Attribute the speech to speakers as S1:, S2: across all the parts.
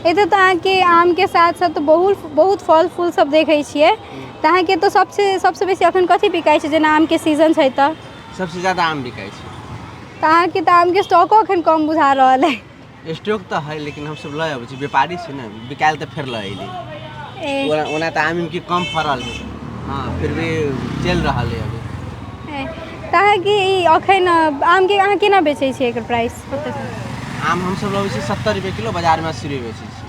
S1: एतऽ तऽ अहाँके आमके साथ साथ बहुत बहुत फल फूल सब देखै छियै, तऽ अहाँके एतऽ सबसँ सबसँ बेसी अखन कथी बिकाइ छै? जेना आमके सीजन छै तऽ
S2: सबसँ ज्यादा आम बिकाइ छै।
S1: तऽ अहाँके तऽ आमके स्टॉको अखन कम बुझा रहल है।
S2: स्टॉक तऽ है, लेकिन हमसब लऽ अबै छी, व्यापारी छी ने, बिकायल तऽ फेर लऽ अयली।
S1: ए।
S2: ओना ओना तऽ आम के कम फड़ल है, हँ, फिर भी चलि रहल है अभी।
S1: तऽ अहाँके ई अखन आमके अहाँ केना बेचै छियै? एकर प्राइस कते छै?
S2: आम हमसब लबै छी 70 रुपए किलो, बाजारमे 80 रुपए बेचै छी।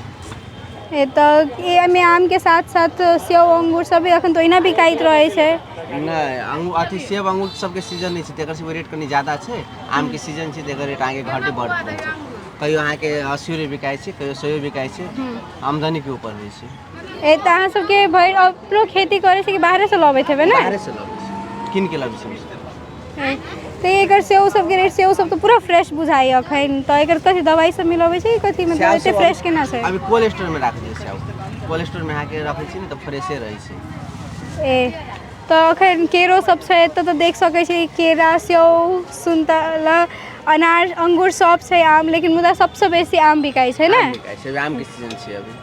S1: तऽ एहिमे आमके साथ साथ सेब, अंगूर सब भी अखन तऽ ओहिना बिकाइत रहै छै।
S2: नहि, अंगूर अथी सेब अंगूर सबके सीजन नहि छै, तकर सबके रेट कनि ज्यादा छै। आमके सीजन छै, तकर रेट अहाँके घटे बढ़ैत रहै छै। कहियो अहाँके 80 रुपए बिकाइ छै, कहियो 100 बिकाइ छै, आमदनीके ऊपर होइ छै।
S1: तऽ अहाँ सबके भरि अपनो खेती करै छै कि बाहरेसँ लबैत हेबै ने?
S2: बाहरेसँ लबै छै, कीन के लबै छै।
S1: तऽ एकर सेब सबके रेट, सेब सब तऽ पूरा फ्रेश बुझाइए अखन तऽ। एकर कथी दवाइ सब मिलबै छै कि कथी? मतलब
S2: सेब
S1: एते
S2: सब
S1: फ्रेश केना छै?
S2: अभी कोल्ड स्टोरमे राखै छै सेब। कोल्ड स्टोरमे अहाँके रखै छी ने तऽ फ्रेशे रहै छै।
S1: तऽ अखन केरो सब छै एतऽ, तऽ देख सकै छी केरा, सेब, सुन्तला, अनार, अंगूर सब छै, आम, लेकिन मुदा सबसँ बेसी आम बिकाइ छै ने?
S2: आम बिकाइ छै, आमके सीजन छै अभी।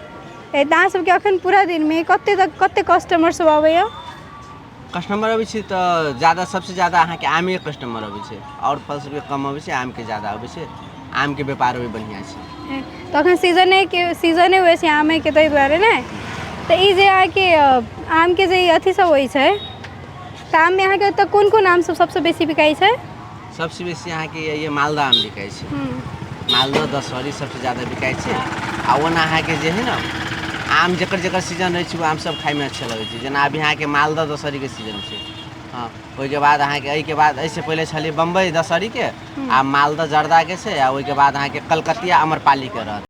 S1: तऽ अहाँ सबके अखन पूरा दिनमे कते तक कते कस्टमर सब अबैया?
S2: कस्टमर अबै छै तऽ ज्यादा, सबसँ ज्यादा अहाँके आमे कस्टमर अबै छै। आओर फल सबके कम अबै छै, आमके ज्यादा अबै छै। आमके व्यापार भी बढ़िआँ छै।
S1: तऽ अखन सीजनेके सीजने होइ छै आमेके, ताहि दुआरे ने। तऽ ई जे अहाँके आमके जे ई अथी सब होइ छै, तऽ आममे अहाँके ओतऽ कोन कोन आम सब सबसँ बेसी बिकाइ छै?
S2: सबसँ बेसी अहाँके ये मालदह आम बिकाइ छै। मालदह, दशहरी सबसँ ज्यादा बिकाइ छै। आ ओना अहाँके जे हइ ने आम, जकर जकर सीजन रहै छै, ओ आम सब खाइमे अच्छा लगै छै। जेना अभी अहाँके मालदह, दशहरीके सीजन छै, हँ। ओहिके बाद अहाँके एहिके बाद, एहिसँ पहिले छलै बम्बई, दशहरीके, आ मालदह, जर्दाके छै, आ ओहिके बाद अहाँके कलकतिया, अमरपालीके रहत।